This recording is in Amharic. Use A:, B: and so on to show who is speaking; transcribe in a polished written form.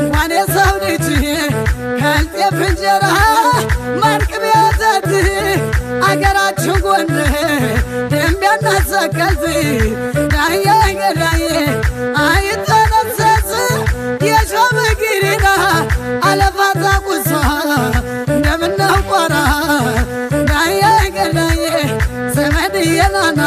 A: እንኳን የሰው ልጅ ከጤፍ እንጀራ ማርቅ ቢያዘት አገራችን ጎንደር ደንቢያና ሰከዝ ዳዬ ገዳዬ አይተነሰስ የሾመ ግሪና አለፋታ ቁሳ እንደምነው ቆራ ዳዬ ገዳዬ ዘመድዬ ናና።